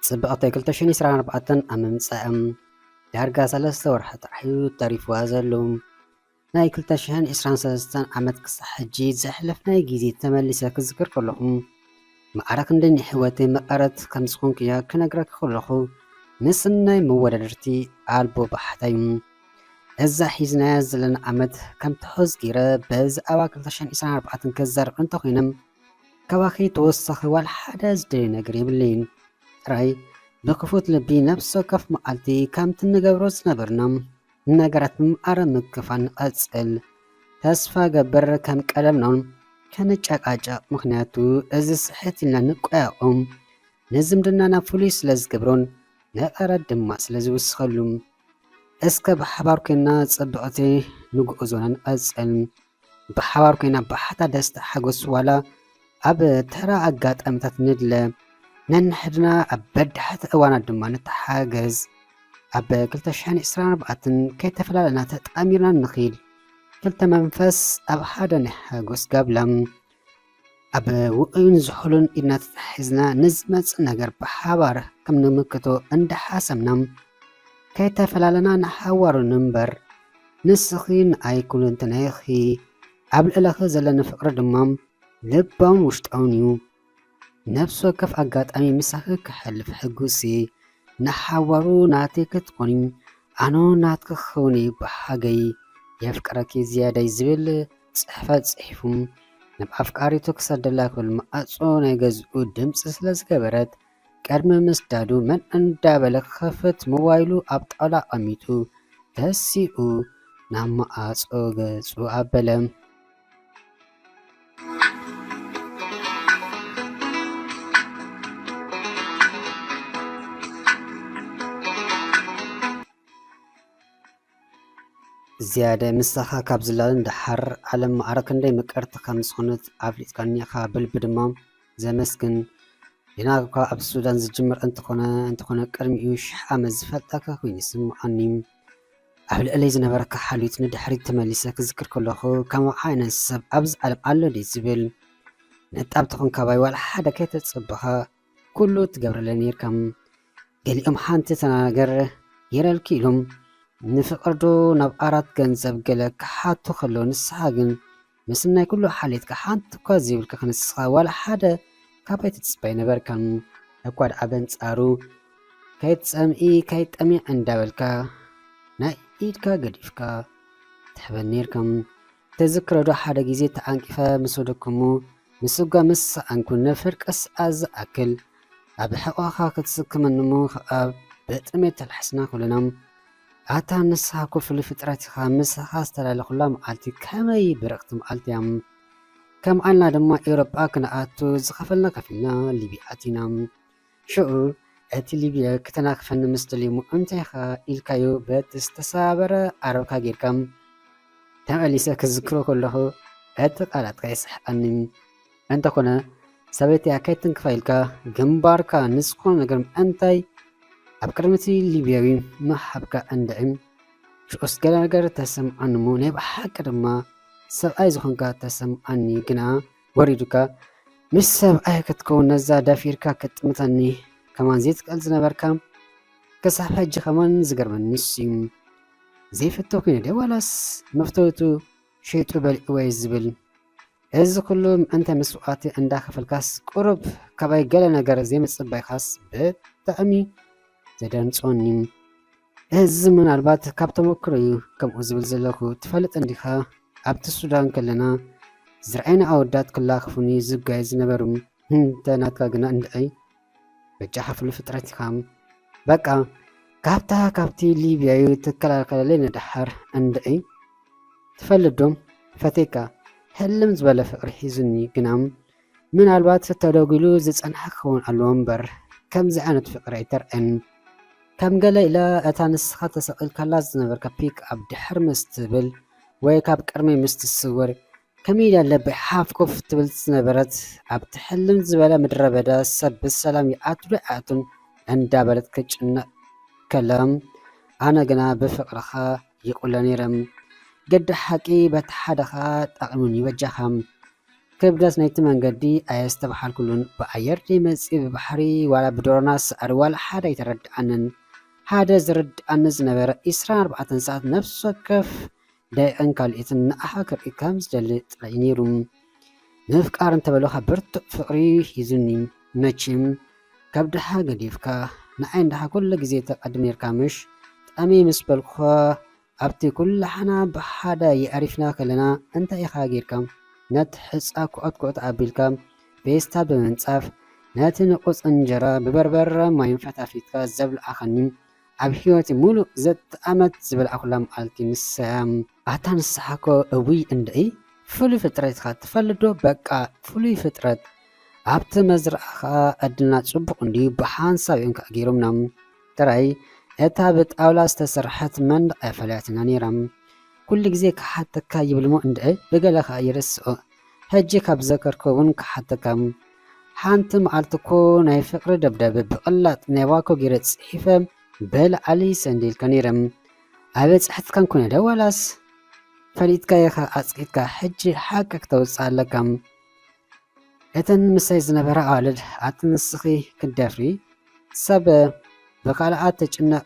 ጽብቕተይ ክልተ ሽሕን ዕስራን ኣርባዕተን ኣብ ምምጻእም ዳርጋ ሰለስተ ወርሒ ጥራሕ እዩ ተሪፍዋ ዘሎ። ናይ ክልተ ሽሕን ዕስራን ሰለስተን ዓመት ክሳዕ ሕጂ ዘሕለፍናይ ግዜ ተመሊሰ ክዝክር ከለኹ፣ ማዕረ ክንደይ ንሕይወተይ መቐረት ከም ዝኾንኩያ ክነግረኪ ከለኹ፣ ምስናይ መወዳድርቲ ኣልቦ ባሕታ እዩ። እዛ ሒዝናያ ዘለና ዓመት ከም ትሕዝ ገይረ በዚ ኣባ ክልተ ሽሕን ዕስራን ኣርባዕተን ክዛረብ እንተኾይነ፣ ካባኺ ተወሳኺ ዋላ ሓደ ዝደልዮ ነገር የብለይን። ጥራይ ብክፉት ልቢ ነፍሲ ወከፍ መዓልቲ ከምቲ ንገብሮ ዝነበርና ነገራት ብምኣረ ምክፋል ንቐጽል። ተስፋ ገብር ከም ቀደምናውን ከንጨቃጨቕ፣ ምኽንያቱ እዚ ስሕት ኢልና ንቆያቆም ንዝምድናና ፍሉይ ስለ ዝገብሮን መቐረት ድማ ስለ ዝውስኸሉ። እስከ ብሓባር ኮይና ጽብቕቲ ንጉዕዞና ንቐጽል። ብሓባር ኮይና ብሓታ ደስታ ሓጎስ ዋላ ኣብ ተራ ኣጋጣሚታት ንድለ። ነንሕድና ኣብ በዳሕቲ እዋናት ድማ ንተሓገዝ። ኣብ ክልተ ሽሕን ዕስራን ኣርባዕተን ከይተፈላለና ተጣሚርና ንኺድ። ክልተ መንፈስ ኣብ ሓደ ናይ ሓጎስ ጋብላ። ኣብ ውዑይን ዝሑልን ኢድና ተታሒዝና ንዝመጽእ ነገር ብሓባር ከም ንምክቶ እንዳሓሰብና፣ ከይተፈላለና ንሓዋሩ ንንበር። ንስኺ ንኣይ ኩለንተናይኺ፣ ኣብ ልዕለኺ ዘለኒ ፍቕሪ ድማ ልባውን ውሽጣውን እዩ። ነፍሲ ወከፍ ኣጋጣሚ ምሳኺ ክሐልፍ ሕጉሲ፣ ንሓዋሩ ናተይ ክትኮኒ፣ ኣነ ናትኪ ክኸውን እዩ ብሓገይ። የፍቅረኪ ዝያዳይ ዝብል ጽሕፈት ጽሒፉ፣ ናብ ኣፍቃሪቱ ክሰደላ ክብል ማዕጾ ናይ ገዝኡ ድምጺ ስለ ዝገበረት፣ ቅድሚ ምስዳዱ መን እንዳበለ ክኸፍት ሞባይሉ ኣብ ጣውላ ኣቐሚጡ፣ ተሲኡ ናብ ማዕጾ ገጹ ኣበለ። ዝያደ ምሳኻ ካብ ዝላልን ደሓር ዓለም ማዕረ ክንደይ ምቅርቲ ከም ዝኾነት ኣፍሊጥካኒ ኢኻ፣ ብልቢ ድማ ዘመስግን። ዜና እኳ ኣብ ሱዳን ዝጅምር እንተኾነ፣ እንተኾነ ቅድሚኡ ሽሕ ዓመት ዝፈልጠካ ኮይኑ ይስምዓኒ። ኣብ ልዕለይ ዝነበረካ ሓልዮት ንድሕሪት ተመሊሰ ክዝክር ከለኹ፣ ከማኻ ዓይነት ሰብ ኣብዚ ዓለም ኣሎ ድዩ ዝብል። ነጣብ ተኾንካ ባይ ዋላ ሓደ ከይተጸበኻ ኩሉ ትገብረለይ ነይርካ። ገሊኦም ሓንቲ ተናገር ይረልኪ ኢሎም ንፍቕሪ ዶ ናብ ኣራት ገንዘብ ገለ ክሓቱ ከለዉ፣ ንስኻ ግን ምስናይ ኩሉ ሓልዮትካ ሓንቲ እኳ ዘይብልካ፣ ክንስኻ ዋላ ሓደ ካባይ ትጽበ ኣይነበርካን። እኳ ደኣ በንጻሩ ከይትጸምኢ ከይትጠምዪ እንዳበልካ ናይ ኢድካ ገዲፍካ ትሕበን ነይርካ። ተዝክሮ ዶ ሓደ ግዜ ተዓንቂፈ ምስ ወደኩሞ፣ ምስጓ ምስ ሰኣንኩ ንፍርቂ ሰዓት ዝኣክል ኣብ ሕቖኻ ክትስክመኒ እሞ ከኣ ብጥሜት ተላሕስና ኩልና። ኣታ ንስኻ እኮ ፍሉይ ፍጥረት ኢኻ፣ ምሳኻ ዝተላለኹላ መዓልቲ ከመይ ብርቕቲ መዓልቲ እያ። ከም ዓልና ድማ ኤውሮጳ ክንኣቱ ዝኸፈልና ከፊልና ሊብያ ኣቲና። ሽዑ እቲ ሊብያ ክተናኽፈኒ ምስ ደልዩ እሞ እንታይ ኢኻ ኢልካዮ በቲ ዝተሰባበረ ዓረብካ ጌርካ። ተመሊሰ ክዝክሮ ከለኹ እቲ ቃላትካ የስሕቐኒ። እንተኾነ ሰበይተይ ከይትንክፋ ኢልካ ግንባርካ ንዝኾነ ነገር ምእንታይ ኣብ ቅድሚ እቲ ሊብያዊ ምሃብካ እንድዒ። ሽዑስ ገለ ነገር ተሰምዓኒ እሞ ናይ ብሓቂ ድማ ሰብኣይ ዝኾንካ ተሰምዓኒ። ግና ወሪዱካ ምስ ሰብኣይ ክትከውን ነዛ ደፊርካ ክትጥምተኒ ከማን ዘይትክእል ዝነበርካ ክሳብ ሕጂ ከማን ዝገርመኒ ንሱ እዩ። ዘይፍቶ ኮይኑ ድየ ዋላስ መፍተውቱ ሸይጡ በሊዕዎ እዩ ዝብል? እዚ ኩሉ ምእንተ መስዋእቲ እንዳኸፈልካስ ቁሩብ ካባይ ገለ ነገር ዘይምጽባይካስ ብጣዕሚ ዘደንጽወኒ። እዚ ምናልባት ካብ ተመክሮ እዩ ከምኡ ዝብል ዘለኹ። ትፈልጥ እንዲኻ ኣብቲ ሱዳን ከለና ዝረኣይና ኣወዳት ክላኽፉኒ ዝጋዩ ዝነበሩ። እንተ ናትካ ግና እንድዒ በጃኻ ፍሉይ ፍጥረት ኢኻ። በቃ ካብታ ካብቲ ሊብያዊ ትከላኸለለይ ንደሓር እንድዒ። ትፈልጥ ዶ ፈቴካ ህልም ዝበለ ፍቕሪ ሒዙኒ ግና ምናልባት ተደጒሉ ዝጸንሐ ክኸውን ኣለዎ እምበር ከምዚ ዓይነት ፍቕሪ ኣይተርዕን። ከም ገለ ኢለ እታ ንስኻ ተሰቒልካላ ዝነበርካ ፒክ ኣብ ድሕር ምስ ትብል ወይ ካብ ቅድመይ ምስ ትስወር ከመይ ኢላ ልበይ ሓፍ ኮፍ ትብል ዝነበረት ኣብቲ ሕልም ዝበለ ምድረ በዳ ሰብ ብሰላም ይኣቱ ዶ ኣይኣቱን እንዳበለት ክጭነቕ ከላ ኣነ ግና ብፍቕርኻ ይቑለ ነይረ። ግዲ ሓቂ በቲ ሓደኻ ጠቒሙኒ በጃኻ። ክብደት ናይቲ መንገዲ ኣየስተብሓልኩሉን። ብኣየር ደይመጽእ፣ ብባሕሪ ዋላ ብድሮናት ስኣሪ ዋላ ሓደ ኣይተረድኣንን። ሓደ ዝርድኣኒ ዝነበረ ዒስራን ኣርባዕተን ሰዓት ነፍሲ ወከፍ ደቂቕን ካልኢትን ንኣኻ ክርኢ ከም ዝደሊ ጥራይ እዩ ነይሩ። ምፍቃር እንተበሉኻ ብርቱዕ ፍቕሪ ሒዙኒ። መቸም ከብድኻ ገዲፍካ ንዓይ እንድኻ ኩሉ ግዜ ተቐድም ነይርካ ምሽ? ጠመይ ምስ በልኩኻ ኣብቲ ኩላሕና ብሓደ የዕሪፍና ከለና እንታይ ኢኻ ጌርካ? ነቲ ሕጻ ኩዖት ኩዖት ኣቢልካ ፌስታል ብምንጻፍ ነቲ ንቑጽ እንጀራ ብበርበረ ማይን ፈታፊትካ ዘብልዓኻኒ ኣብ ህይወቲ ሙሉእ ዘተ ዓመት ዝበልዓኩላ መዓልቲ ንሳ እያ። ኣታ ንስሓኮ እውይ እንደይ ፍሉይ ፍጥረት ኢኻ ትፈልዶ በቃ ፍሉይ ፍጥረት ኣብቲ መዝርዓ ኸኣ ዕድልና ጽቡቕ እንድዩ ብሓንሳብ እዮም ከኣ ገይሮምና ጥራይ እታ ብጣውላ ዝተሰርሐት መንደቕ እያ ፈለያትና ነይራ። ኩሉ ግዜ ክሓተካ ይብልሞ እንድዒ ብገለ ኸኣ ይርስኦ። ሕጂ ካብ ዘከርኮ እውን ክሓተካ። ሓንቲ መዓልቲ እኮ ናይ ፍቕሪ ደብዳበ ብቕላጥ ናይ ባኮ ገይረ ጽሒፈ ብላዕሊ ሰንዲልካ ነይረ። ኣበጻሕትካን ኩነ ደ ዋላስ ፈሊጥካ ኢኻ ኣጽቂጥካ ሕጂ ሓቂ ክተውጽእ ኣለካ። እተን ምሳይ ዝነበራ ኣዋልድ ኣቲ ንስኺ ክትደፍሪ ሰብ ብኻልኣት ትጭነቕ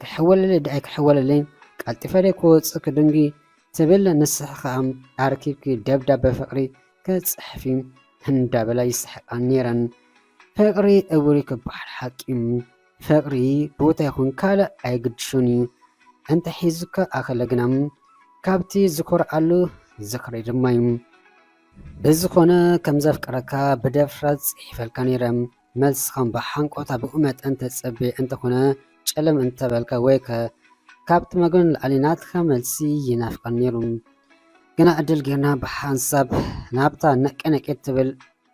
ክሕወለለይ ደኣይ ክሕወለለይ ቀልጢፈ ደይ ክወፅእ ክድንጊ ትብል ንስኺ ኸኣ ኣርኪብኪ ደብዳበ ፍቕሪ ክፅሕፊ እንዳበላ ይስሕቃ ነይረን። ፍቕሪ እውሪ ክበሃል ሓቂ እዩ። ፍቕሪ ቦታ ይኹን ካልእ ኣይግድሾን እዩ። እንተሒዙካ ኣኸለ ግና ካብቲ ዝኮርዓሉ ዝኽሪ ድማ እዩ። ብዝኾነ ከም ዘፍቅረካ ብደፍረት ጽሒፈልካ ነይረ። መልስኻን ብሓንቆታ ብኡ መጠን ተጸብየ እንተኾነ ጨለም እንተበልካ ወይከ ካብቲ መግቢ ንላዕሊ ናትካ መልሲ ይናፍቐኒ ነይሩ። ግና ዕድል ጌርና ብሓንሳብ ናብታ ነቄ ነቄ ትብል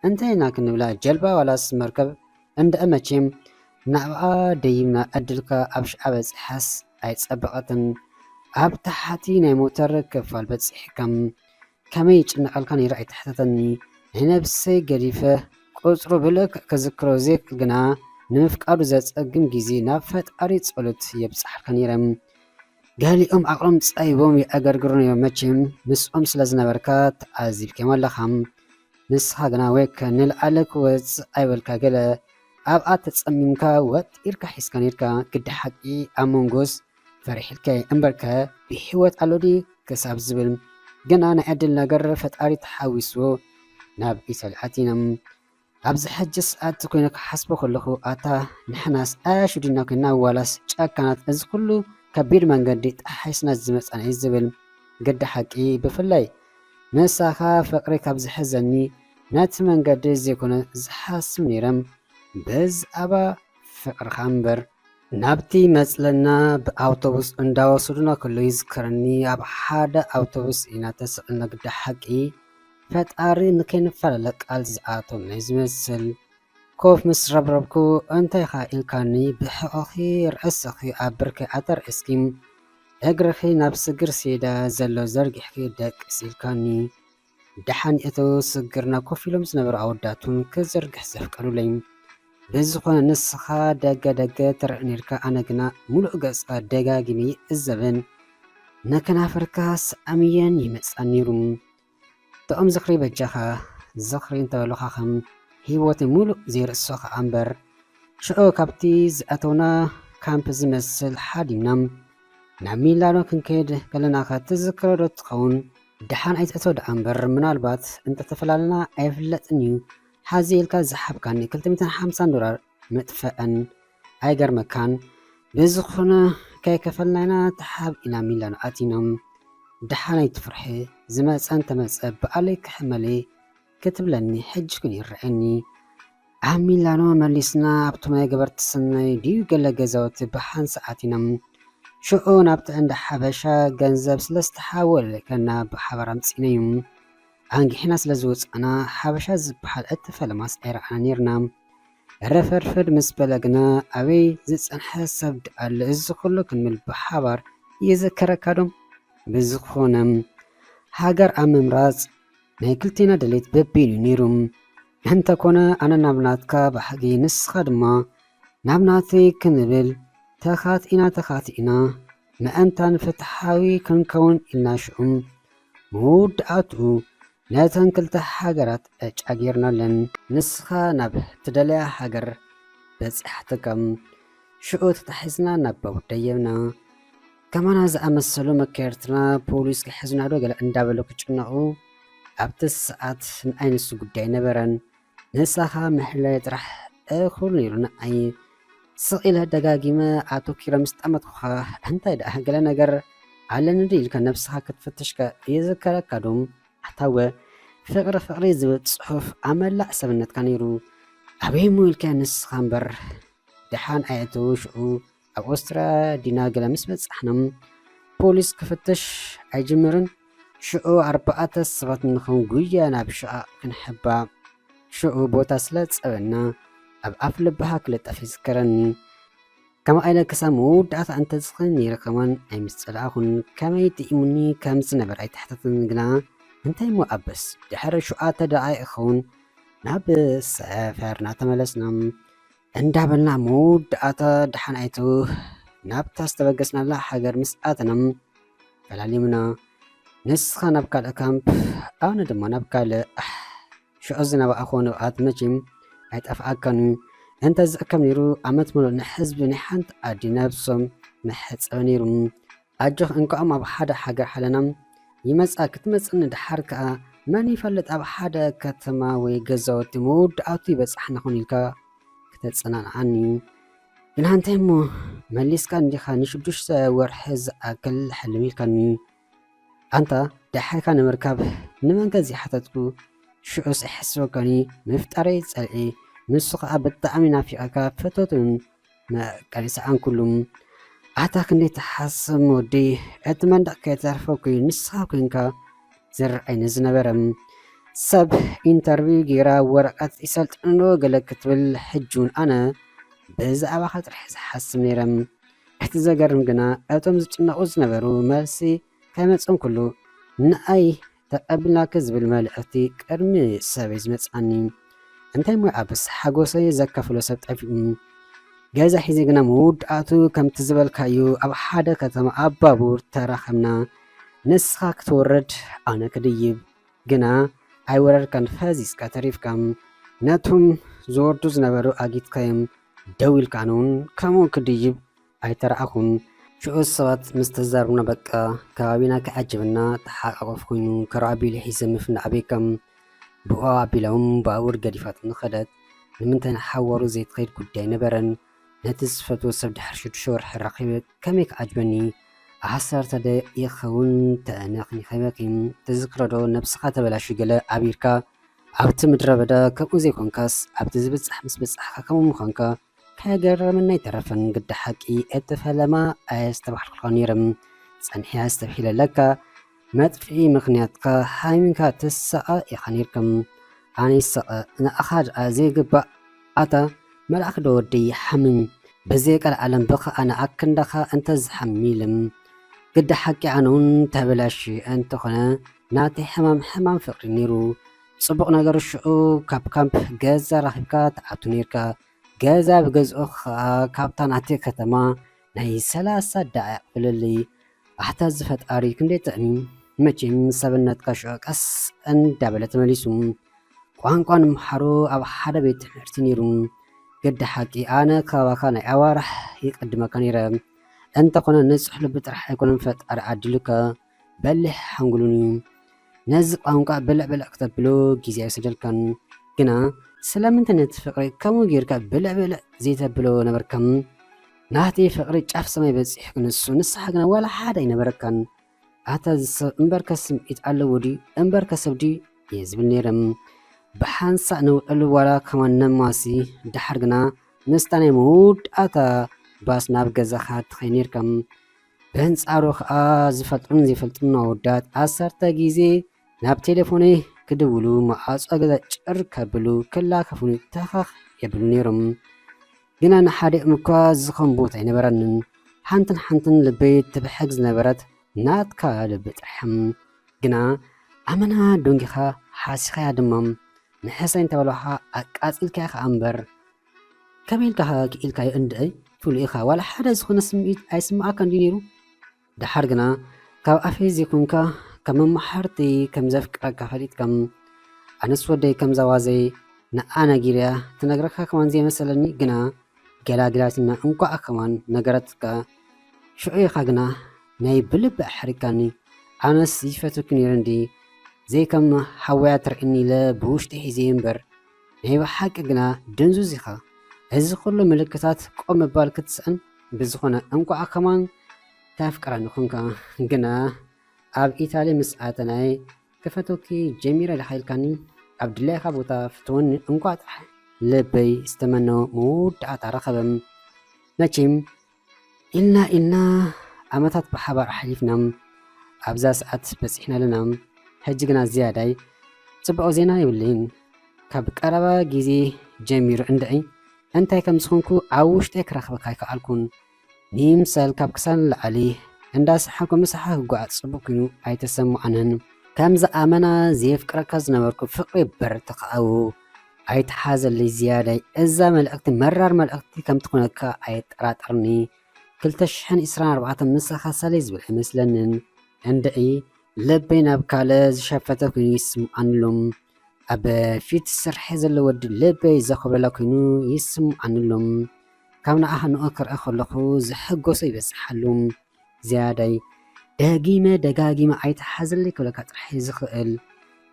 እንታይ ኢና ክንብላ ጀልባ ዋላስ መርከብ እንድዒ መቸም ናብኣ ደይብና ዕድልካ ኣብ ሽዓ በጺሓስ ኣይጸበቐትን ኣብ ታሕቲ ናይ ሞተር ክፋል በጺሕካ ከመይ ይጭነቐልካ ነይሩ ኣይትሕተተኒ ናይ ነብሰይ ገዲፈ ቁጽሩ ብልክዕ ክዝክሮ ዘይክእል ግና ንምፍቃዱ ዘጸግም ግዜ ናብ ፈጣሪ ጸሎት የብጽሓልካ ነይረ። ገሊኦም ዓቕሎም ጸቢቦም የዕገርግሩ ነይሮም መቸም ምስኦም ስለ ዝነበርካ ተዓዚብካዮም ኣለኻ። ንስኻ ግና ወይከ ንልዓሊ ክወጽእ ኣይበልካ ገለ ኣብኣ ተጸሚምካ ወጢርካ ሒዝካ ነይርካ ግዲ ሓቂ ኣብ መንጎስ ፈሪሕልካዮ እምበርከ ብህይወት ኣሎ ድዩ ክሳብ ዝብል ግና ናይ ዕድል ነገር ፈጣሪ ተሓዊስዎ ናብ ኢተልዓት ኢና ኣብዚ ሕጂ ሰዓት ኮይነ ክሓስቦ ከለኹ ኣታ ንሕናስ ኣያሹ ዲና ኮይና ዋላስ ጨካናት እዚ ኩሉ ከቢድ መንገዲ ጠሓስና ዝመጻና እዩ ዝብል ግዲ ሓቂ ብፍላይ ንሳኻ ፍቕሪ ካብ ዝሕዘኒ ነቲ መንገዲ ዘይኮነ ዝሓስብ ነይረ ብዛዕባ ፍቕርኻ እምበር ናብቲ መጽለና ብኣውቶቡስ እንዳወሰዱና ከለዉ ይዝከረኒ ኣብ ሓደ ኣውቶቡስ ኢና ተሰቒልና ግዲ ሓቂ ፈጣሪ ንከይንፈላለ ቃል ዝኣተወና እዩ ዝመስል ኮፍ ምስ ረብረብኩ እንታይ ኢኻ ኢልካኒ ብሕቕኺ ርእስኺ ኣብ ብርከይ ኣተርዒስኪ እግርኺ ናብ ስግር ሴዳ ዘሎ ዘርጊሕኪ ደቅስ ኢልካኒ ደሓን እተው ስግርና ኮፍ ኢሎም ዝነበሩ ኣወዳት እውን ክዝርግሕ ዘፍቀዱለይ። ብዝኾነ ንስኻ ደገ ደገ ትርእ ነይርካ ኣነ ግና ሙሉእ ገጽካ ደጋጊመ ይዕዘብን ንከናፍርካ ስዓምየን ይመጽኣን ነይሩ። ጥዑም ዝኽሪ በጃኻ ዝኽሪ እንተበሉኻ ከም ህይወተይ ሙሉእ ዘይርእሶ ኸኣ እምበር ሽዑ ካብቲ ዝኣተውና ካምፕ ዝመስል ሓዲምና ናብ ሚላኖ ክንከይድ ከለናኸ ትዝክሮ ዶ ትኸውን? ደሓን ኣይትእቶ ደኣ እምበር ምናልባት እንተተፈላለና ኣይፍለጥን እዩ። ሓዚ ኢልካ ዝሓብካኒ ክልተ ሚእትን ሓምሳን ዶላር ምጥፈአን ኣይገርመካን። ብዝኾነ ከይከፈልናይና ተሓቢእና ሚላኖ ኣቲና። ደሓን ኣይትፍርሒ፣ ዝመጸ እንተመጸ ብኣለይ ክሕመለይ ክትብለኒ ሕጂ ኩን ይረኣየኒ። ኣብ ሚላኖ መሊስና ኣብቶም ናይ ገበርቲ ሰናይ ድዩ ገለ ገዛውቲ ብሓንሳእ ኣቲና። ሽዑ ናብቲ እንዳ ሓበሻ ገንዘብ ስለ ዝተሓወለከና ብሓባር ኣምጺእናዮም። ኣንጊሕና ስለ ዝወጻእና ሓበሻ ዝበሃል እቲ ፈለማስ ኣይረኣና ኔርና። ረፈርፈድ ምስ በለ ግና ኣበይ ዝጸንሐ ሰብ ደኣለ እዚ ኩሉ ክንብል ብሓባር ይዝከረካ ዶ? ብዝኾነ ሃገር ኣብ ምምራጽ ናይ ክልቴና ድሌት በበይኑ እዩ ነይሩ። እንተኾነ ኣነ ናብ ናትካ ባህጊ ንስኻ ድማ ናብ ናተይ ክንብል ተኻቲእና ተኻቲእና ምእንታን ፍትሓዊ ክንከውን ኢልና ሽዑ መወዳእትኡ ነተን ክልተ ሃገራት ዕጫ ጌርናለን። ንስኻ ናብ ትደለያ ሃገር በጺሓትካ፣ ሽዑ ተታሒዝና ናብ ባቡር ደየብና። ከማና ዝኣመሰሉ መካየድትና ፖሊስ ክሕዙና ዶ ገለ እንዳበሉ ክጭነቑ፣ ኣብቲ ሰዓት ንኣይ ንሱ ጉዳይ ነበረን። ንሳኻ ምሕላይ ጥራሕ እኹል ነይሩ ንኣይ። ስቕ ኢለ ደጋጊመ ኣተኪረ ምስ ጠመትኩኻ፣ እንታይ ደኣ ገለ ነገር ኣለኒ ዶ ኢልካ ነብስኻ ክትፍትሽከ ይዝከረካ ዶ? ኣታወ፣ ፍቕሪ ፍቕሪ ዝብል ጽሑፍ ኣብ መላእ ሰብነትካ ነይሩ። ኣበይ እሞ ኢልካ ንስኻ እምበር። ደሓን ኣየተወ ሽዑ ኣብ ኦስትርያ ዲና ገለ ምስ በጻሕና፣ ፖሊስ ክፍትሽ ኣይጅምርን። ሽዑ ኣርባዕተ ሰባት ንኸውን ጉያ ናብ ሽቓቕ ክንሕባ። ሽዑ ቦታ ስለ ዝጸበና ኣብ ኣፍ ልብኻ ክልጠፍ ይዝከረኒ። ከማይ ኢለ ክሳብ መወዳእታ እንተዝኽእል ነይረ ከማን ኣይምስጸላእኹን። ከመይ ጥኢሙኒ ከም ዝነበረ ኣይተሓተተንን ግና እንታይ እሞ ኣበስ ድሕሪ ሸውዓተ ደቓይቕ ክኸውን ናብ ሰፈርና ተመለስና። እንዳበልና መወዳእታ ደሓን ኣይቱ ናብታ ዝተበገስናላ ሃገር ምስ ኣተና ፈላሊምና። ንስኻ ናብ ካልእ ካምፕ፣ ኣነ ድማ ናብ ካልእ። ኣሕ፣ ሽዑ ዝነበኣኹ ንብዓት መቸም ኣይጠፍኣካን እዩ። እንተ ዝእከብ ነይሩ፣ ዓመት ሙሉእ ንህዝቢ ናይ ሓንቲ ዓዲ ነብሶም መሐጸበ ነይሩ። ኣጆኽ፣ እንቋዕም ኣብ ሓደ ሃገር ሓለና። ይመጻ ክትመጽእኒ፣ ደሓር ከኣ መን ይፈልጥ፣ ኣብ ሓደ ከተማ ወይ ገዛውቲ መወዳእቱ ይበጻሕና ኾን ኢልካ ክተጸናንዓኒ። ግን እንታይ እሞ፣ መሊስካ እንዲኻ ንሽዱሽተ ወርሒ ዝኣክል ሕልም ኢልካኒ። ኣንታ ደሓርካ ንምርካብ ንመንከ ዘይሓተትኩ? ሽዑስ ኣይሕስበካኒ ምፍጣረይ ጸልኢ። ንሱ ኸኣ ብጣዕሚ ናፊቐካ፣ ፈተቱን መቀኒ ሰኣንኩሉ። ኣታ ክንደይ ትሓስም ወዲ፣ እቲ መንደቕ ከይተርፈ ኮይኑ ንስኻ ኮንካ ዝረኣይኒ ዝነበረ። ሰብ ኢንተርቪው ጌራ ወረቐት ይሰልጥንዶ ገለ ክትብል፣ ሕጂ እውን ኣነ ብዛዕባኻ ጥራሕ ዝሓስብ ነይረ። እቲ ዘገርም ግና እቶም ዝጭነቑ ዝነበሩ መልሲ ከይመጾም ኩሉ ንኣይ ተቐቢልናኪ ዝብል መልእኽቲ ቅድሚ ሰበይ ዝመጽኣኒ። እንታይ እሞ ይኣብስ፣ ሓጎሰይ ዘካፍሎ ሰብ ጠፊኡ። ገዛ ሒዘ ግና መወዳእቱ ከምቲ ዝበልካዮ ኣብ ሓደ ከተማ ኣብ ባቡር ተራኸብና። ንስኻ ክትወርድ ኣነ ክድይብ። ግና ኣይወረድካን፣ ፈዚዝካ ተሪፍካ። ነቶም ዝወርዱ ዝነበሩ ኣጊድካዮም ደው ኢልካ፣ ኣነ እውን ከምኡ ክድይብ ኣይተራእኹን። ሽዑ ሰባት ምስ ተዛረቡና በቃ ከባቢና ክዓጅበና ተሓቃቆፍ ኮይኑ ከርኦ ኣቢለ ሒዘ ምፍናዕ ኣበይካ። ብኡ ኣቢሎም ባቡር ገዲፋትኒ ኸደት። ንምንታይ ንሓዋሩ ዘይትኸይድ ጉዳይ ነበረን። ነቲ ዝፈትዎ ሰብ ድሕሪ ሽዱሽተ ወርሒ ረኺበ ከመይ ክዓጅበኒ? ዓሰርተ ዶ ይኸውን ተነኺኺበኪ? ትዝክሮ ዶ ነብስኻ ተበላሹ ገለ ኣቢርካ ኣብቲ ምድረ በዳ ከምኡ ዘይኮንካስ ኣብቲ ዝብጻሕ ምስ በጻሕካ ከምኡ ምዃንካ ከገረመኒ ኣይተረፈን። ግዲ ሓቂ እቲ ፈለማ ኣየስተባህልኩልካን ነይረ። ጸኒሐ ኣስተብሂለ ለካ መጥፍኢ ምኽንያትካ ሃይምንካ ትሳቐ ኢኻ ነይርካ። ኣነ ይሳቐ ንኣኻ ደኣ ዘይግባእ ኣታ መልኣኽ ዶ ወደይ ይሓምም። ብዘይ ቀልዓለም ብኸኣ ንኣክንዳኻ እንተ ዝሓሚልም። ግዲ ሓቂ ኣነ እውን ተበላሽ እንተኾነ ናተይ ሕማም ሕማም ፍቕሪ ነይሩ። ጽቡቕ ነገር ሽዑ ካብ ካምፕ ገዛ ረኺብካ ትኣቱ ነይርካ። ገዛ ብገዝኡ ኸኣ ካብታ ናተይ ከተማ ናይ ሰላሳ ደቂቕ ፍልልይ። ኣሕታ ዝፈጣሪ ክንደይ ጥዕሚ። መቸም ሰብነትካ ሽዑ ቀስ እንዳበለ ተመሊሱ። ቋንቋ ንምሓሩ ኣብ ሓደ ቤት ትምህርቲ ነይሩ። ግዲ ሓቂ ኣነ ካባኻ ናይ ኣዋርሕ ይቅድመካ ነይረ። እንተኾነ ንጹሕ ልቢ ጥራሕ ኣይኮነን ፈጣሪ ዓዲሉካ፣ በሊሕ ሓንጉሉን እዩ። ነዚ ቋንቋ ብልዕ ብልዕ ክተብሎ ግዜ ኣይወሰደልካን። ግና ስለምንታይ ነቲ ፍቅሪ ከምኡ ጌርካ ብልዕ ብልዕ ዘይተብሎ ነበርካ? ናተይ ፍቅሪ ጫፍ ሰማይ በጺሑ ክንሱ፣ ንስኻ ግና ዋላ ሓደ ኣይነበረካን። ኣታ እዚ ሰብ እምበርከ ስምዒት ኣለዎ ድዩ እምበርከ ሰብ ድዩ እየ ዝብል ነይረ። ብሓንሳእ ንውዕሉ ዋላ ከማን ነማሲ፣ ደሓር ግና ምስታ ናይ መወዳእታ ባስ ናብ ገዛኻ ትኸይድ ነይርካ። በንጻሩ ኸኣ ዝፈልጡን ዘይፈልጡን ኣወዳት ዓሰርተ ግዜ ናብ ቴሌፎነይ ክድውሉ፣ መዓጾ ገዛ ጭር ከብሉ፣ ክላከፉኒ ተኸኽ የብሉ ነይሮም። ግና ንሓዲኦም እኳ ዝኸውን ቦታ ኣይነበረንን። ሓንትን ሓንትን ልበይ ትብሕግ ዝነበረት ናትካ ልቢ ጥርሕም። ግና ኣመና ደንጊኻ ሓሲኻያ ድማ። ንሕሰይ እንተበልኻ ኣቃጺልካያ ኸኣ እምበር። ከመይ ኢልካ ኸኣ ክኢልካዮ እንድዒ? ፍሉይ ኢኻ። ዋላ ሓደ ዝኾነ ስምዒት ኣይስምዓካን ድዩ ነይሩ? ደሓር ግና ካብ ኣፈይ ዘይኮንካ ከም መማሕርቲ ከም ዘፍቅረካ ፈሊጥካ፣ ኣነስ ወደይ ከም ዘዋዘይ ንዓ ነጊርያ ትነግረካ ከማን ዘይመሰለኒ፣ ግና ገላግላትና እንኳዕ ከማን ነገረትካ። ሽዑ ኢኻ ግና ናይ ብልቢ ኣሕሪካኒ። ኣነስ ይፈትወኪ ነይረ እንዲ፣ ዘይከም ሃወያ ትርእኒ ኢለ ብውሽጢ ሒዘ እምበር፣ ናይ ብሓቂ ግና ድንዙዝ ኢኻ። እዚ ኩሉ ምልክታት ቆም ምባል ክትስእን። ብዝኾነ እንኳዕ ከማን ተፍቅረኒ ኮንካ። ግና ኣብ ኢታሊ ምስ ኣተናይ ክፈትወኪ ጀሚረ ዲኻ ኢልካኒ፣ ኣብ ድላይካ ቦታ ፍትወኒ እንኳዕ ጥራሕ። ልበይ ዝተመነዎ መወዳእታ ረኸበ። መቸም ኢልና ኢልና ዓመታት ብሓባር ኣሕሊፍና፣ ኣብዛ ሰዓት በጺሕና ኣለና። ሕጂ ግና ዝያዳይ ጽቡቕ ዜና የብለይን። ካብ ቀረባ ግዜ ጀሚሩ እንድዒ እንታይ ከም ዝኾንኩ ኣብ ውሽጠይ ክረኽበካ ኣይከኣልኩን። ንምሳል ካብ ክሳን ንላዕሊ እንዳሰሓኩ ምሳሓ ክጓዓዝ ጽቡቕ ኮይኑ ኣይተሰምዓንን። ከምዚ ኣመና ዘየፍቅረካ ዝነበርኩ ፍቕሪ በር ተኻእው ኣይትሓዘለይ ዝያዳይ። እዛ መልእኽቲ መራር መልእኽቲ ከም ትኾነካ ኣይጠራጠርኒ። ክልተ ሽሕን ዕስራን ኣርባዕተን ምሳኻ ሰለይ ዝብል ኣይመስለንን። እንድዒ ልበይ ናብ ካልእ ዝሸፈተ ኮይኑ ይስምዓኒ ኣሎ። ኣብ ፊት ስርሐ ዘሎ ወዲ ልበይ ዘኹብለላ ኮይኑ ይስምዓኒ ኣሎ። ካብ ንዓኻ ንኡ ክርኢ ከለኹ ዝሕጎሶ ይበዝሕ ኣሎ። ዝያዳይ ደጊመ ደጋጊመ ኣይትሓዘለይ ክብለካ ጥራሕ እየ ዝኽእል።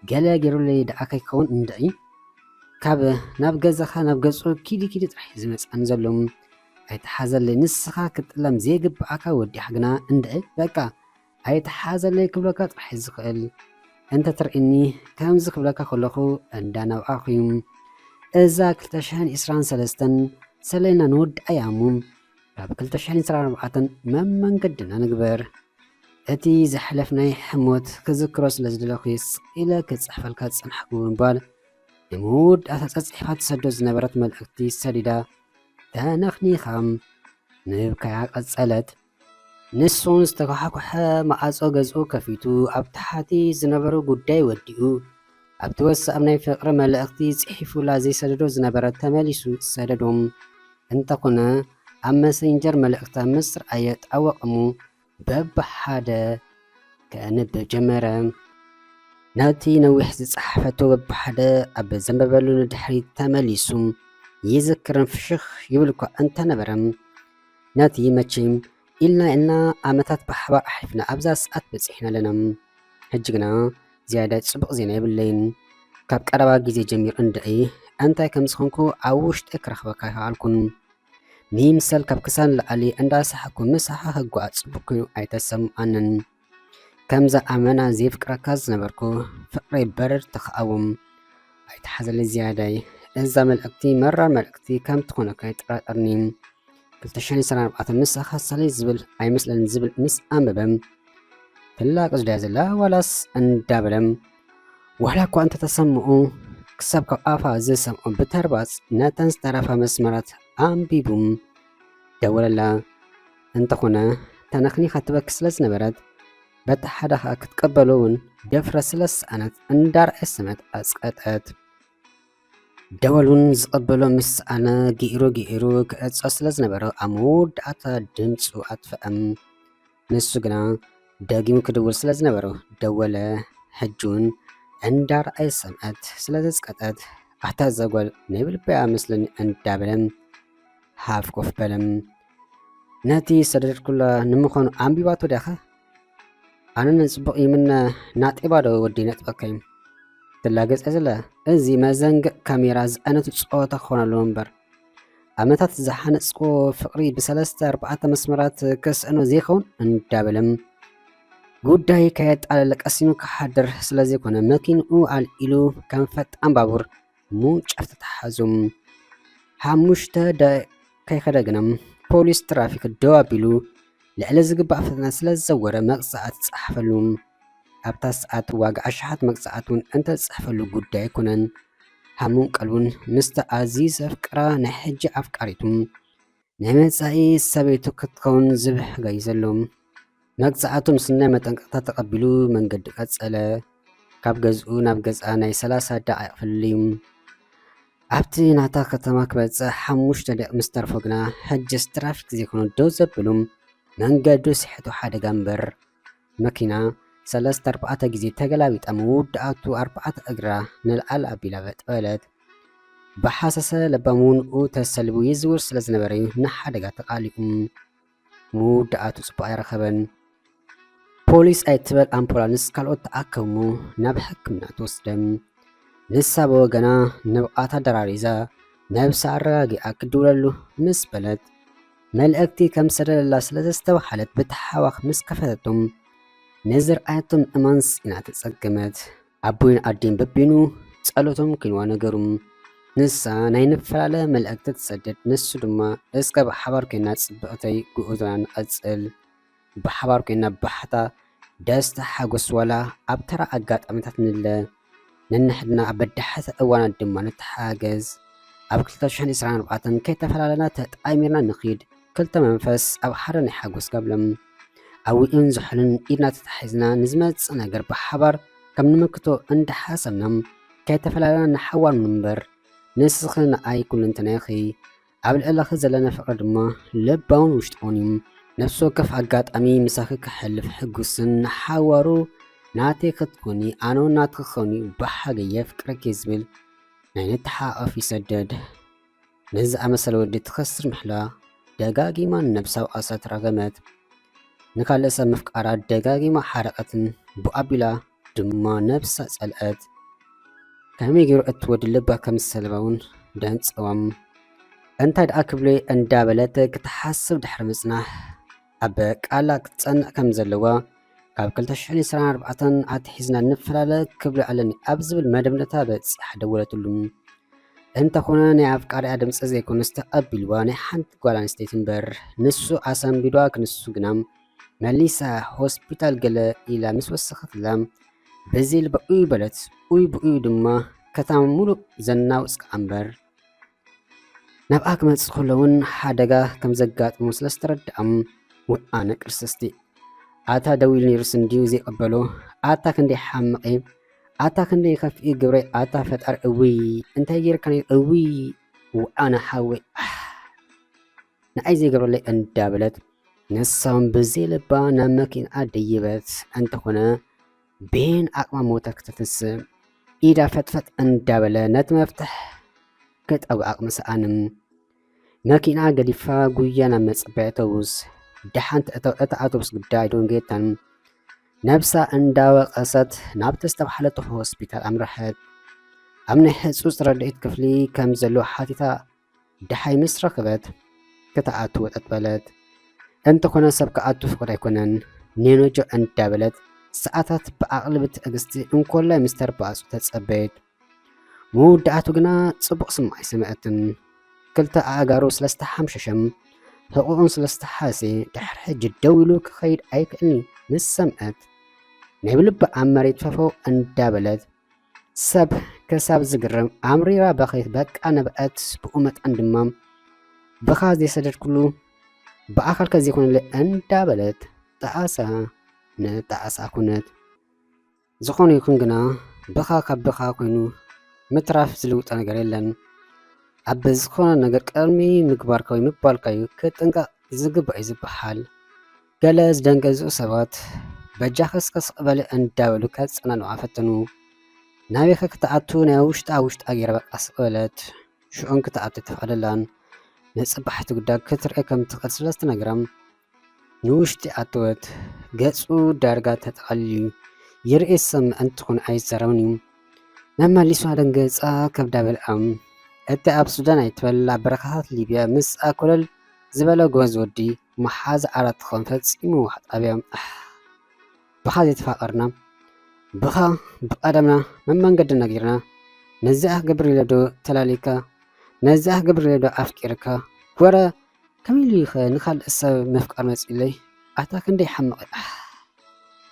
ገለ ገይሩለይ ደኣ ከይከውን እንድዒ። ካብ ናብ ገዛኻ ናብ ገጹ ኪዲ ኪዲ ጥራሕ እዩ ዝመጽኣኒ ዘሎ። ኣይትሓዘለይ፣ ንስኻ ክትጥለም ዘይግብኣካ ወዲኻ ግና እንድዒ። በቃ ኣይትሓዘለይ ክብለካ ጥራሕ እዩ ዝኽእል። እንተ ትርእኒ ከምዚ ክብለካ ከለኹ እንዳነባዕኹ እዩ። እዛ ክልተ ሽሕን ዕስራን ሰለስተን ሰለይና ንወድኣ እያ እሞ፣ ካብ ክልተ ሽሕን ዕስራን ኣርባዕተን መመንገድና ንግበር። እቲ ዘሕለፍናይ ሕሞት ክዝክሮ ስለ ዝደለኹ ስቕ ኢለ ክጽሕፈልካ ዝጸናሕኩ ብምባል፣ ንምውዳእታ ጸጽሒፋ ትሰዶ ዝነበረት መልእኽቲ ሰዲዳ ተነኽኒኻ ምብካያ ቀጸለት። ንሱን ዝተኳሓኩሐ መዓጾ ገዝኡ ከፊቱ ኣብ ታሕቲ ዝነበሩ ጉዳይ ወዲኡ፣ ኣብቲ ወሳእ ናይ ፍቕሪ መልእኽቲ ጽሒፉላ ዘይሰደዶ ዝነበረ ተመሊሱ ሰደዶ። እንተኾነ ኣብ መሰንጀር መልእኽታ ምስ ረኣየ ጣወቕ እሞ በብሓደ ከንብብ ጀመረ። ነቲ ነዊሕ ዝጸሓፈቶ በብሓደ ኣብ ዘንበበሉ ንድሕሪት ተመሊሱ ይዝክርን ፍሽኽ ይብል እኳ እንተነበረ፣ ነቲ መቸም ኢልና ኢልና ዓመታት ብሓባር ኣሕሊፍና ኣብዛ ሰዓት በጺሕና ኣለና። ሕጂ ግና ዝያዳ ጽቡቕ ዜና የብለይን። ካብ ቀረባ ግዜ ጀሚሩ እንድዒ እንታይ ከም ዝኾንኩ ኣብ ውሽጢ ክረኽበካ ኣይከኣልኩን። ምምሰል ካብ ክሳን ንላዕሊ እንዳሰሓኩ ምሳሓ ክጓዓዝ ጽቡቕ ኮይኑ ኣይተሰምዓንን። ከምዛ ኣመና ዘየፍቅረካ ዝነበርኩ ፍቕረይ በረድ ተኸኣዎም። ኣይትሓዘለይ ዝያዳይ። እዛ መልእኽቲ መራር መልእኽቲ ከም ትኾነካ ኣይጠራጠርኒ። ክልተ ሽሕን ዕስራን ኣርባዕተን ምሳኻ ሰለይ ዝብል ኣይመስለንን ዝብል ምስ ኣንበበ፣ ትላገጽ ድያ ዘላ ዋላስ እንዳበለ ዋላ እኳ እንተተሰምዑ፣ ክሳብ ካብ ኣፋ ዝሰምዑ ብተርባጽ ነተን ዝተረፋ መስመራት ኣንቢቡ ደወለላ። እንተኾነ ተነኽኒኻ ትበኪ ስለ ዝነበረት፣ በቲ ሓደ ኸኣ ክትቀበሎ እውን ድፍረት ስለ ዝሰኣነት እንዳርኣየት ሰምዐት ኣጽቀጠት። ደወል እውን ዝቐበሎ ምስ ሰኣነ፣ ገይሩ ገይሩ ክዕጾ ስለ ዝነበረ ኣብ መወዳእታ ድምጹ ኣጥፍአ። ንሱ ግና ደጊሙ ክድውል ስለ ዝነበሮ ደወለ። ሕጂ እውን እንዳርኣየ ሰምዐት ስለ ዘጽቀጠት፣ ኣታ እዛ ጓል ናይ ብልበይ እያ መስለኒ እንዳበለ ሃፍ ኮፍ በለ። ነቲ ዝሰደድኩላ ንምዃኑ ኣንቢባቶ ዲያኸ? ኣነ ንጽቡቕ ይምነ ናጤባ ዶ ወዲ ነጥበካ እዩ? ትላገጽ እያ ዘላ። እዚ መዘንግዕ ካሜራ ዝኣይነቱ ጸወታ ክኾን ኣለዎ እምበር፣ ዓመታት ዝሓነጽክዎ ፍቕሪ ብሰለስተ ኣርባዕተ መስመራት ክስእኖ ዘይከውን እንዳበለ ጉዳይ ከየጣለለ ቀሲኑ ክሓድር ስለ ዘይኮነ መኪንኡ ኣልዒሉ ከም ፈጣን ባቡር ምውንጫፍ ተተሓዙ። ሓሙሽተ ደቂቕ ከይከደ ግና ፖሊስ ትራፊክ ደው ኣቢሉ ልዕሊ ዝግባእ ፍጥነት ስለ ዝዘወረ መቕጻዕቲ ጸሓፈሉ። ኣብታ ሰዓት ዋጋ ኣሽሓት መቕጻዕቲ እውን እንተዝጽሕፈሉ ጉዳይ ኣይኮነን። ሃሙን ቀልቡን ምስታ ኣዝዩ ዘፍቅራ ናይ ሕጂ ኣፍቃሪቱ ናይ መጻኢ ሰበይቱ ክትከውን ዝብሕግ እዩ ዘሎ። መቕጻዕቱ ምስናይ መጠንቀቕታ ተቐቢሉ መንገዱ ቀጸለ። ካብ ገዝኡ ናብ ገዝኣ ናይ ሰላሳ ደቓይቕ ፍልልይ እዩ። ኣብቲ ናታ ከተማ ክበጽሕ ሓሙሽተ ደቂቕ ምስ ተርፎ ግና፣ ሕጅስ ትራፊክ ዘይኮነ ደው ዘብሉ፣ መንገዱ ስሒቱ ሓደጋ እምበር፣ መኪና ሰለስተ ኣርባዕተ ግዜ ተገላቢጣ ምውዳኣቱ ኣርባዕተ እግራ ንላዕሊ ኣቢላ ጠበለት። ብሓሰሰ ለባም ውንኡ ተሰሊቡ ይዝውር ስለ ዝነበረ እዩ ንሓደጋ ተቓሊዑ። ምውዳኣቱ ጽቡቕ ኣይረኸበን። ፖሊስ ኣይትበል ኣምቡላንስ ካልኦት ተኣከቡ ናብ ሕክምና ተወስደ። ንሳ ብወገና ንብቓታ ደራሪዛ ነብሳ ኣረጋጊኣ ክድውለሉ ምስ በለት፣ መልእክቲ ከም ዝሰደደላ ስለ ዘስተብሃለት ብተሓዋኽ ምስ ከፈተቶም፣ ንዝርኣየቶ ምእማን ስኢና ተጸገመት። ኣቦይን ኣዴን በቢኑ ጸሎቶም ኮይንዋ ነገሩ። ንሳ ናይ ንፈላለ መልእክቲ ትሰድድ፣ ንሱ ድማ እስከ ብሓባር ኮይና ጽብቕተይ ጉዕዞና ንቐጽል። ብሓባር ኮይና ባሕታ ደስታ ሓጎስ ዋላ ኣብ ተራ ኣጋጣሚታት ንለ ነንሕድና ኣብ በዳሕቲ እዋናት ድማ ንተሓገዝ። ኣብ ክልተ ሽሕን ዕስራን ኣርባዕተን ከይተፈላለና ተጣሚርና ንኺድ። ክልተ መንፈስ ኣብ ሓደ ናይ ሓጎስ ጋብለም ኣዊኡን ዝሑልን ኢድና ተታሒዝና ንዝመጽእ ነገር ብሓባር ከም ንምክቶ እንዳሓሰብና ከይተፈላለና ንሓዋር ንንበር። ንስኺ ንኣይ ኩለንተናይኺ፣ ኣብ ልዕለኺ ዘለና ፍቕሪ ድማ ልባውን ውሽጣውን እዩ። ነፍሲ ወከፍ ኣጋጣሚ ምሳኺ ክሕልፍ ሕጉስን ንሓዋሩ ናተይ ክትኮኒ ኣነ እውን ናትኺ ክኸውን እዩ ብሓገይ የፍቅረኪ ዝብል ናይ ንተሓቐፍ ይሰደድ። ነዚ ዝኣመሰለ ወዲ ትኸስር ምሕላ ደጋጊማ ንነብሳ ወቐሰት ረገመት። ንኻልእ ሰብ ምፍቃራ ደጋጊማ ሓረቐትን ብኣቢላ ድማ ነብሳ ጸልአት። ከመይ ገይሩ እቲ ወዲ ልባ ከም ዝሰለባ እውን ደንጸዎም። እንታይ ደኣ ክብሎ እንዳበለት ክትሓስብ ድሕሪ ምጽናሕ ኣብ ቃላ ክትጸንዕ ከም ዘለዋ ካብ ክልተ ሽሕን ዕስራን ኣርባዕተን ኣትሒዝና ንፈላለ ክብሎ ኣለኒ ኣብ ዝብል መደምደምታ በጺሓ ደወለትሉ። እንተኾነ ናይ ኣፍቃሪኣ ድምጺ ዘይኮነስ ተቐቢልዋ ናይ ሓንቲ ጓል ኣንስተይቲ እምበር ንሱ ኣሰንቢድዋ ክንሱ ግና መሊሳ ሆስፒታል ገለ ኢላ ምስ ወሰኸትላ በዚ ኢል ብኡይ በለት። ኡይ ብኡይ ድማ ከተማ ሙሉእ ዘናውጽ ከኣ እምበር ናብኣ ክመጽእ ከሎ እውን ሓደጋ ከም ዘጋጥሞ ስለ ዝተረድኣም ውኣነ ቅርስስቲ ኣታ ደዊሉ ነይሩስ እንድዩ ዘይቀበሎ ኣታ ክንደይ ሓምቕ ኣታ ክንደይ ከፍኢ ግብረይ ኣታ ፈጣሪ እውይ እንታይ ጌርካ ነይሩ እውይ ውኣነ ሓወይ ኣሕ ንኣይ ዘይገብረለይ እንዳበለት ንሳውን ብዘይ ልባ ናብ መኪና ደይበት እንተኾነ ቤን ኣቕማ ሞተር ክተትንስእ ኢዳ ፈጥፈጥ እንዳበለ ነቲ መፍትሕ ክጠውቕ ዓቕሚ ሰኣን። መኪና ገዲፋ ጉያ ናብ መጸበያ ኣውቶቡስ ደሓን ትእተው እታ ኣውቶቡስ ግዳ ኣይደንገየታን። ነብሳ እንዳወቐሰት ናብቲ ዝተባህለቶ ሆስፒታል ኣምረሐት። ኣብ ናይ ህጹጽ ረድኤት ክፍሊ ከም ዘሎ ሓቲታ ደሓይ ምስ ረኸበት ክትኣቱ ወጠጥ በለት። እንተኾነ ሰብ ክኣቱ ፍቑድ ኣይኮነን። ኔኖጆ እንዳበለት ሰዓታት ብዓቕሊ ብትዕግስቲ እንኮላይ ምስ ተርባጹ ተጸበየት። መወዳእቱ ግና ጽቡቕ ስምዒት ኣይሰምዐትን። ክልተ ኣእጋሩ ስለ ዝተሓምሸሸም ሕቑኡን ስለ ዝተሓሴ ድሕሪ ሕጂ ደው ኢሉ ክኸይድ ኣይክእልን ምስ ሰምዐት ናይ ብልቢ ኣብ መሬት ፈፈው እንዳበለት ሰብ ክሳብ ዝግረም ኣምሪራ በኸየት በቃ ነብዐት ብኡ መጠን ድማ ብኻ ዘይሰደድኩሉ ብኣኻል ከዘይኮነለይ እንዳበለት ጣዕሳ ንጣዕሳ ኮነት። ዝኾነ ይኹን ግና ብኻ ካብ ብኻ ኮይኑ ምትራፍ ዝልውጦ ነገር የለን። ኣብ ዝኾነ ነገር ቅድሚ ምግባርካ ወይ ምባልካ እዩ ክጥንቀቕ ዝግባእ እዩ ዝበሃል። ገለ ዝደንገዝኡ ሰባት በጃኺ እስከ ስቕ በሊ እንዳበሉ ከጸናንዑ ፈተኑ። ናበይከ ክትኣቱ ናይ ውሽጣ ውሽጣ ገይራ በቃ ስቕ በለት። ሽዑን ክትኣቱ ኣይተፈቐደላን። ንጽባሕ እቲ ጉዳይ ክትርኢ ከም ትኽእል ስለ ዝተነግራ ንውሽጢ ኣተወት። ገጹ ዳርጋ ተጠቐልዩ እዩ። ይርኢ ዝሰምዕ እንተኾነ ኣይዛረብን እዩ። መመሊሱ ኣደንገጻ ከብዳ በልዓ። እቲ ኣብ ሱዳን ኣይትበል ኣብ በረኻታት ሊብያ ምስኣ ኮለል ዝበለ ጎበዝ ወዲ መሓዛ ዓራት ትኸውን ፈጺሙ ዋሕጣብያ። ኣሕ! ብኻ ዘይተፋቐርና፣ ብኻ ብቐደምና መመንገድና ገይርና፣ ነዚኣ ክገብር ኢለ ዶ ተላሊካ፣ ነዚኣ ክገብር ኢለ ዶ ኣፍቂርካ፣ ወረ ከመይ ኢሉ ኢኸ ንኻልእ ሰብ ምፍቃር መጺኡለይ? ኣታ ክንደይ ሓምቕ ኣሕ!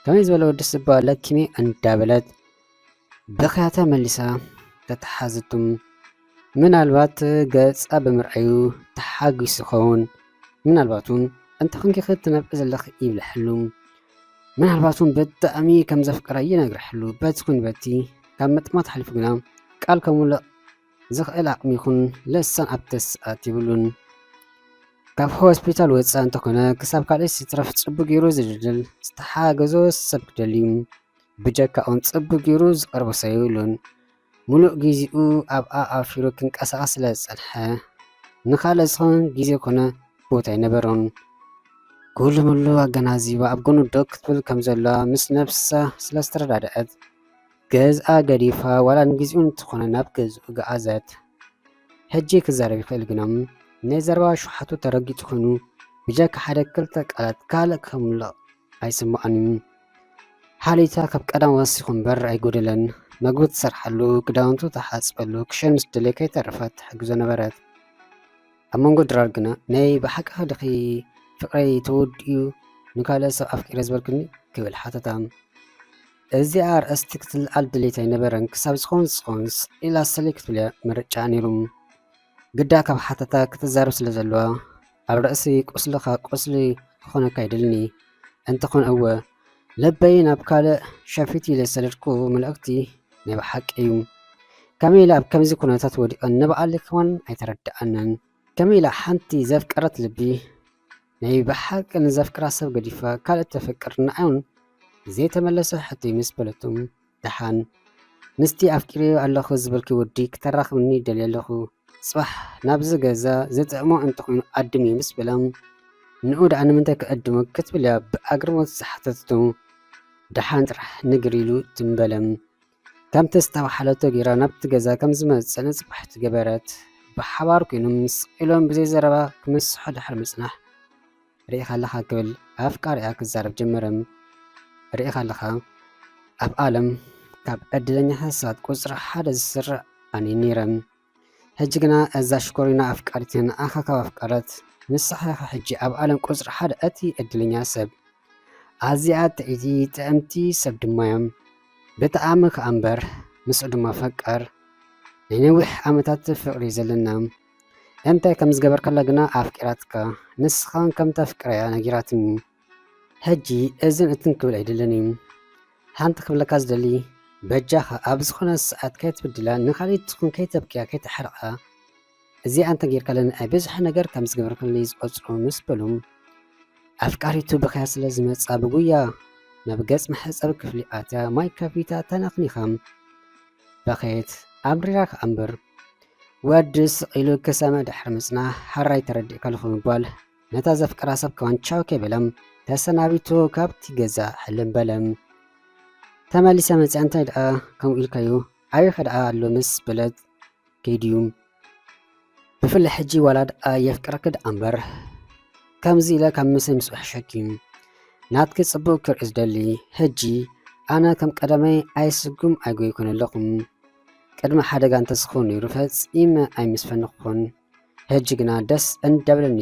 ከመይ ዝበለ ወድስ እባ ለኪሜ እንዳበለት ብኽያታ መሊሳ ተተሓዘቶም። ምናልባት ገጻ ብምርኣዩ ተሓጒሱ ይኸውን። ምናልባት እውን እንተ ኾንኪ ክትነብዒ ዘለኺ ይብላ ሕሉም። ምናልባት እውን ብጣዕሚ ከም ዘፍቀራ ይነግራ ሕሉ። በቲ ኹን በቲ ካብ ምጥማት ሓሊፉ ግና ቃል ከሙልእ ዝኽእል ዓቕሚ ይኹን ልሳን ኣብቲ ሰዓት የብሉን። ካብ ሆስፒታል ወፃእ እንተኾነ ክሳብ ካልእ ሲትረፍ ፅቡቅ ገይሩ ዝድልድል ዝተሓገዞ ሰብ ክደልዩ ብጀካኦም ፅቡቅ ገይሩ ዝቐርቦ ሰብ የብሉን። ሙሉእ ግዜኡ ኣብኣ ኣውፊሩ ክንቀሳቐስ ስለ ዝጸንሐ፣ ንኻልእ ዝኸውን ግዜ ኮነ ቦታ ኣይነበሮን። ኩሉ ሙሉ ኣገናዚባ ኣብ ጎኑ ደው ክትብል ከም ዘለዋ ምስ ነብሳ ስለ ዝተረዳድኣት፣ ገዝኣ ገዲፋ ዋላ ንግዜኡ እንተኾነ ናብ ገዝኡ ገዓዘት። ሕጂ ክዛረብ ይኽእል ግና፣ ናይ ዘረባ ሽውሓቱ ተረጊጡ ኮይኑ፣ ብጀካ ሓደ ክልተ ቃላት ካልእ ክምልቕ ኣይስምዖን እዩ። ሓሊታ ካብ ቀደም ወሲኹ እምበር ኣይጎደለን። መግቢ ትሰርሓሉ፣ ክዳውንቱ ትሓጽበሉ፣ ክሸን ምስ ደለየ ከይተረፈት ትሕግዞ ነበረት። ኣብ መንጎ ድራር ግና፣ "ናይ ብሓቂ ዲኺ ፍቕረይ ተወዲኡ ንካልእ ሰብ ኣፍቂረ ዝበልክኒ?" ክብል ሓተታ። እዚኣ ኣርእስቲ ክትልዓል ድሌት ኣይነበረን። ክሳብ ዝኾን ዝኾን ስቕ ኢላ ሰለይ ክትብል እያ ምርጫኣ ነይሩ። ግዳ ካብ ሓተታ ክትዛረብ ስለ ዘለዋ፣ ኣብ ርእሲ ቁስልኻ ቁስሊ ክኾነካ ኣይደልን እየ። እንተኾነ እወ፣ ልበይ ናብ ካልእ ሸፊት ኢለ ዝሰደድኩ መልእኽቲ ናይ ብሓቂ እዩ። ከመይ ኢለ ኣብ ከምዚ ኩነታት ወዲቐ ንባዕለይ ከማን ኣይተረድኣንን። ከመይ ኢላ ሓንቲ ዘፍቀረት ልቢ ናይ ብሓቂ ንዘፍቅራ ሰብ ገዲፋ ካልእ ተፍቅር ንዓይውን ዘይተመለሰ ሕቶይ ምስ በለቶም፣ ደሓን ምስቲ ኣፍቂረዮ ኣለኹ ዝበልኪ ወዲ ክተራኽብኒ ይደሊ ኣለኹ። ጽባሕ ናብዚ ገዛ ዝጥዕሞ እንተኾይኑ ዓድምዮ ምስ በላ፣ ንኡ ደኣ ንምንታይ ክዕድሞ ክትብል እያ ብኣግርሞት ዝሓተተቶ። ደሓን ጥራሕ ንግር ኢሉ ትም በለ። ከምቲ ዝተባህለቶ ጌራ ናብቲ ገዛ ከም ዝመጸ ንጽባሕ ትገበረት። ብሓባር ኮይኖም ስቕ ኢሎም ብዘይ ዘረባ ክምስሑ ድሕሪ ምጽናሕ፣ "ርኢኻ ኣለኻ?" ክብል ኣፍቃሪኣ ክዛረብ ጀመረ። "ርኢኻ ኣለኻ? ኣብ ዓለም ካብ ዕድለኛታት ሰባት ቁጽሪ ሓደ ዝስራዕ ኣነ ነይረ። ሕጂ ግና እዛ ሽኮሪና ኣፍቃሪት ንዓኻ ካብ ኣፍቀረት፣ ንስኻ ኢኻ ሕጂ ኣብ ዓለም ቁጽሪ ሓደ እቲ ዕድለኛ ሰብ። ኣዝያ ጥዕይቲ ጥዕምቲ ሰብ ድማ እያ። ብጣዕሚ ከኣ እምበር ምስኡ ድማ ፈቃር ናይ ነዊሕ ዓመታት ፍቕሪ ዘለና። እንታይ ከም ዝገበርካላ ግና ኣፍቂራትካ፣ ንስኻን ከም ተፍቅራ እያ ነጊራትኒ። ሕጂ እዝን እትን ክብል ኣይደልን እዩ። ሓንቲ ክብለካ ዝደሊ፣ በጃኻ ኣብ ዝኾነ ሰዓት ከይትብድላ፣ ንኻልእ ትኹን ከይተብክያ፣ ከይተሕርቓ፣ እዚኣ እንተጌርካለኒ ኣይ ብዙሕ ነገር ከም ዝገበርክለይ ዝቆጽሮ" ምስ በሉ፣ ኣፍቃሪቱ በኽያ ስለ ዝመጻ ብጉያ ናብ ገጽ መሕጸቢ ክፍሊ ኣትያ ማይ ከፊታ ተነኽኒኻ በኸየት። ኣምሪራ ከኣ እምበር። ወዲ ስቕ ኢሉ ክሰምዕ ድሕሪ ምጽናሕ፣ "ሓራይ ተረዲእካ ኣለኹ" ምባል፣ ነታ ዘፍቅራ ሰብ ከማን ቻው ከይበለ ተሰናቢቱ ካብቲ ገዛ ሕልም በለ። ተመሊሰ መጺኣ፣ "እንታይ ደኣ ከምኡ ኢልካዮ? ዓቢኻ ደኣ ኣሎ" ምስ በለት፣ ከይድዩ። ብፍላይ ሕጂ ዋላ ደኣ የፍቅረኪ ደኣ እምበር፣ ከምዚ ኢለ ካብ ምሰይ ምስኡ ሕሸኪ። ናትኪ ጽቡቕ ክርኢ ዝደሊ፣ ሕጂ ኣነ ከም ቀደመይ ኣይስጉም ኣይጎይኩን ኣለኹ። ቅድሚ ሓደጋ እንተዝኸውን ነይሩ ፈጺመ ኣይምስፈንኹን። ሕጂ ግና ደስ እንዳበለኒ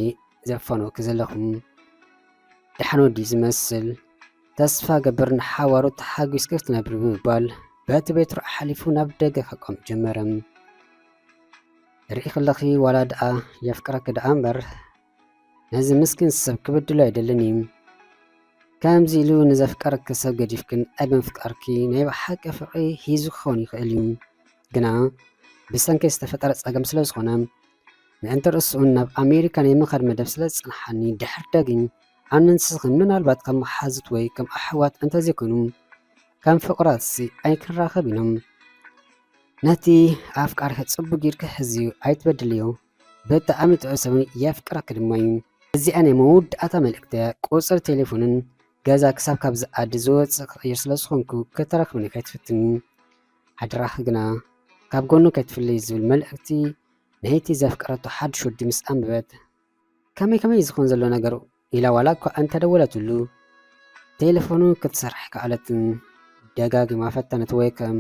ዘፋንወኪ ዘለኹ። ደሓን ወዲ ዝመስል፣ ተስፋ ገብር ንሓዋሩ ተሓጒስኪ ክትነብሪ ብምባል በቲ ቤትሮ ኣሕሊፉ ናብ ደገ ከቋምት ጀመረ። ርኢኺ ኣለኺ ዋላ ደኣ የፍቅረኪ ደኣ እምበር ነዚ ምስኪን ሰብ ክብድሎ ኣይደልን እዩ። ከምዚ ኢሉ ንዘፍቀረኪ ሰብ ገዲፍክን ኣብ ምፍቃርኪ ናይ ብሓቂ ፍቕሪ ሒዙ ክኸውን ይኽእል እዩ። ግና ብሰንኪ ዝተፈጠረ ጸገም ስለ ዝኾነ ምእንቲ ርእስኡን ናብ ኣሜሪካ ናይ ምኻድ መደብ ስለ ዝጸንሓኒ ድሕር ዳግም ኣነ ንስኺ ምናልባት ከም መሓዙት ወይ ከም ኣሕዋት እንተዘይኮይኑ ከም ፍቑራትሲ ኣይክንራኸብ ኢና። ነቲ ኣፍቃሪኺ ጽቡቕ ጌርኪ ሕዝዮ ኣይትበድልዮ። ብጣዕሚ ጥዑይ ሰብን የፍቅረኪ ድማ እዩ። እዚኣ ናይ መወዳእታ መልእክቲ እያ። ቁጽሪ ቴሌፎንን ገዛ ክሳብ ካብዚ ዓዲ ዝወጽእ ክቕይር ስለ ዝኾንኩ ከተረክብኒ ከይትፍትኒ። ሓደራኺ ግና ካብ ጎኑ ከይትፍለይ ዝብል መልእክቲ ናይቲ ዘፍቀረቶ ሓድሽ ወዲ ምስ ኣንበበት፣ ከመይ ከመይ ዝኸውን ዘሎ ነገር ኢላ ዋላ እኳ እንተደወለትሉ፣ ቴሌፎኑ ክትሰርሕ ከኣለትን። ደጋጊማ ፈተነት። ወይ ከም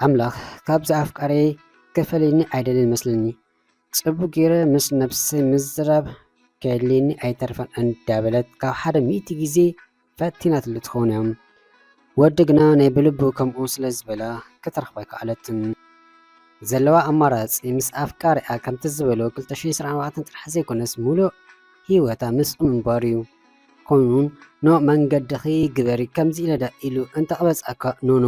ኣምላኽ፣ ካብዚ ኣፍቃሪየይ ክፈለየኒ ኣይደልን መስለኒ። ጽቡቕ ገይረ ምስ ነብሰይ ምዝራብ ከየድልየኒ ኣይተርፈን እንዳበለት ካብ ሓደ ሚእቲ ግዜ ፈቲናትሉ ትኸውን እያ። ወዲ ግና ናይ ብልቡ ከምኡ ስለ ዝበላ ክትረኽባ ኣይከኣለትን። ዘለዋ ኣማራጺ ምስ ኣፍቃሪኣ ከምቲ ዝበሎ ክልተ ሽሕን ዕስራን ኣርባዕተን ጥራሕ ዘይኮነስ ሙሉእ ህይወታ ምስኡ ምንባር እዩ። ኮይኑ፣ "ኖ መንገድኺ ግበሪ፣ ከምዚ ኢለ ዳ" ኢሉ እንተቕበጻካ ኖኖ።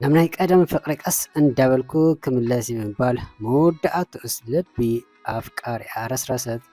ናብ ናይ ቀደም ፍቕሪ ቀስ እንዳበልኩ ክምለስ እዩ ብምባል መወዳእትኡስ ልቢ ኣፍቃሪኣ ረስረሰት።